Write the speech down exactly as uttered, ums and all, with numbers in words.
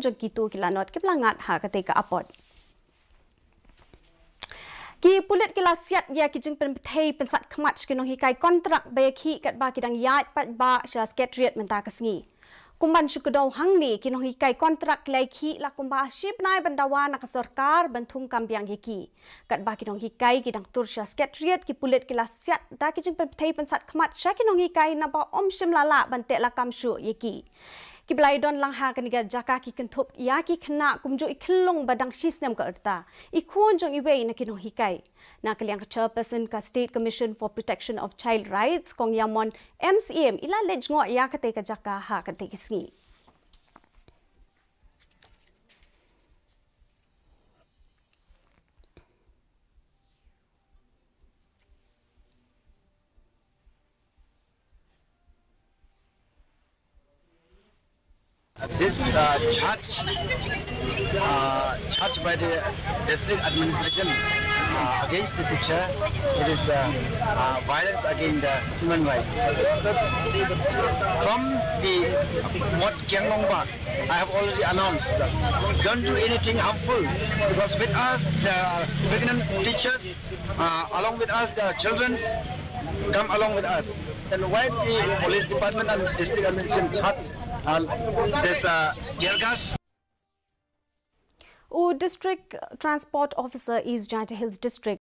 jong kito ki lanot kiba la ngat ha katei ka apot. Ki pulit ki la siat ïa ki jingpynpthei pynsat khmat sha ki nonghikai kontrak ba ïakhih katba ki dang ïaid paidbah sha Secretariat mynta ka sngi. Kumban shu kdew hangne, ki nonghikai kontrak ki la ïakhih la kumba shi bnai ban dawa na ka sorkar ban thung kam biang ïa ki. Katba ki nonghikai ki dang tur sha Secretariat, ki pulit ki la siat da ki jingpynpthei pynsat khmat sha ki nonghikai naba ym shym la lah ban teh lakam shuh ïa ki. Kiba la ïadon lang ha kane ka jaka ki kynthup ïa ki khynnah kumjuh i khyllung ba dang shi snem ka rta, i khun jong iwei na ki nonghikai. Na ka liang ka Chairperson ka State Commission for Protection of Child Rights, Kong Yamon M C M, i la leit jngoh ïa katei ka jaka ha katei ka sngi. This uh, charge, uh, charge by the district administration uh, against the teacher, it is uh, uh, violence against the human right. Because from the Mot Kianglongba, I have already announced, don't do anything harmful, because with us the pregnant teachers, uh, along with us the children, come along with us. And why the police department and district administration charge uh, this uh, tear gas? U District Transport Officer East Jaintia Hills District,